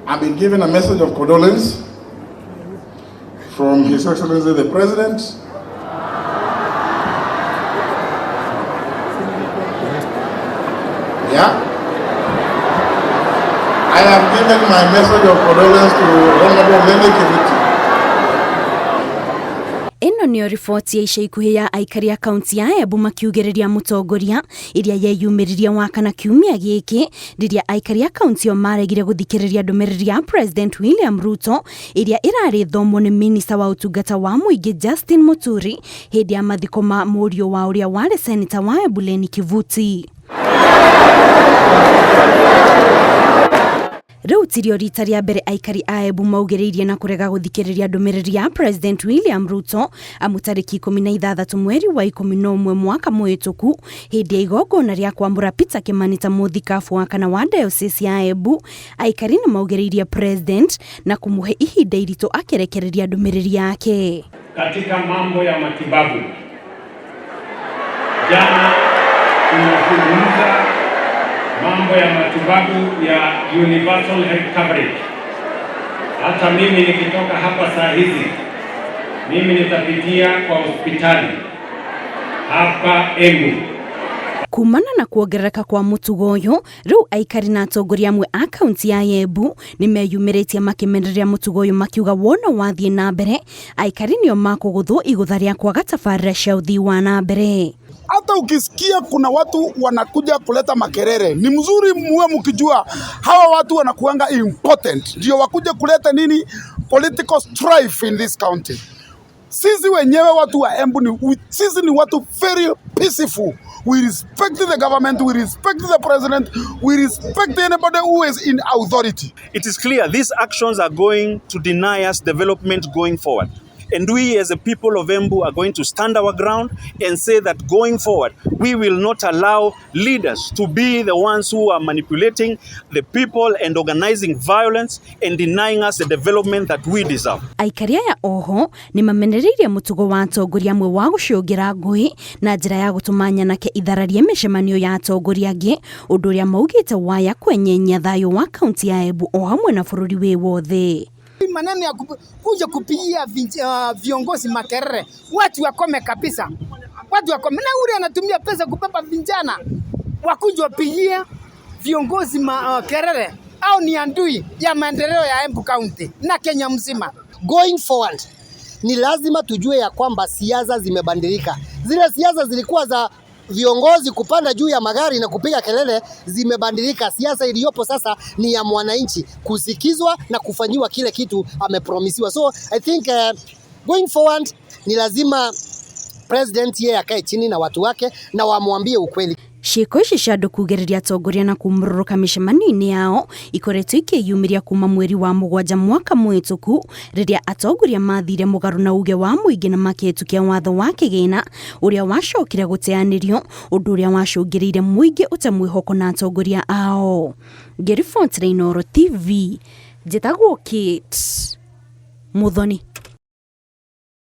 I've been given a message of condolence from His Excellency the President. Yeah. I have given my message of condolence to Honorable Lenny Kivuti. Ĩno nĩyo riboti ya ica ikuhĩ ya aikari a kaunti ya Embu makiugĩrĩria mũtongoria ĩrĩa yeyumĩririe Wakana kiumia gĩkĩ rĩrĩa aikari a kaunti ĩyo maregire gũthikĩrĩria ndũmĩrĩri ya President William Ruto ĩrĩa ĩrarĩ thomwo nĩ minista wa ũtungata wa mũingĩ Justin Muturi hĩndĩ ya mathiko ma mũriũ wa ũrĩa warĩ seneta wa Embu Lenny Kivuti. Rĩu tirio rita rĩa mbere aikari a Embu maugĩrĩirie na kũrega gũthikĩrĩria ndũmĩrĩri ya President William Ruto, amu tarĩki 16 mweri wa 11 mwaka mũhĩtũku hĩndĩ ya igongona rĩa kwamũra Peter Kimani ta mũthikabu wa kana wa diocese ya Embu, aikari nĩ maugĩrĩirie President na kũmũhe ihinda iritũ akĩrekereria ndũmĩrĩri yake. Katika mambo ya matibabu, jana tunazungumza mambo ya matibabu ya universal health coverage. Hata mimi nikitoka hapa saa hizi, mimi nitapitia kwa hospitali hapa Embu. Kumana na kuongerereka kwa mũtugo ũyũ, rĩu aikari na atongoria amwe a kaunti ya Embu nĩ meyumĩrĩtie makĩmenereria mũtugo ũyũ, makiuga wona wathiĩ na mbere aikari nĩo makũgũthwo igũtha rĩa kwaga tabarĩra cia ũthii wa na mbere. Hata ukisikia kuna watu wanakuja kuleta makelele, ni mzuri muwe mkijua hawa watu wanakuanga important, ndio wakuja kuleta nini, political strife in this county. Sisi wenyewe watu wa Embu sisi ni watu very peaceful. We respect the government, we respect the president, we respect anybody who is in authority. It is clear these actions are going to deny us development going forward. And we as a people of Embu are going to stand our ground and say that going forward, we will not allow leaders to be the ones who are manipulating the people and organizing violence and denying us the development that we deserve. Aikari aya oho nĩ mamenereirie mũtugo wa atongoria amwe wa gũcũngĩra ngũĩ na njĩra ya gũtũma nyanake ithararie mĩcemanio ya atongoria angĩ, ũndũ ũrĩa maugĩte waya kwenyenyia thayũ wa kaunti ya Embu o hamwe na bũrũri wĩ wothe. Maneno ya kuja kupigia viongozi makelele, watu wakome kabisa, watu wakome. Na ule anatumia pesa kubeba vijana wakuja wapigie viongozi kelele, au ni adui ya maendeleo ya Embu County na Kenya mzima. Going forward ni lazima tujue ya kwamba siasa zimebadilika. Zile siasa zilikuwa za viongozi kupanda juu ya magari na kupiga kelele zimebadilika. Siasa iliyopo sasa ni ya mwananchi kusikizwa na kufanyiwa kile kitu amepromisiwa. So I think going forward ni lazima president yeye akae chini na watu wake na wamwambie ukweli. Ciĩko ici cia andũ kugĩrĩria atongoria na kũmũrũrũka mĩcemanio-inĩ yao ikoretwo ikĩyumĩria kuma mweri wa 7 mwaka mũhĩtũku rĩrĩa atongoria mathire mũgarũ na uge wa mũingĩ na makĩhĩtũkia watho wa kĩgĩna ũrĩa wacokire gũteanĩrio, ũndũ ũrĩa wacũngĩrĩire mũingĩ ũte mwĩhoko na atongoria ao. Ngĩribotera Inooro TV, njĩtagwo Kate Muthoni.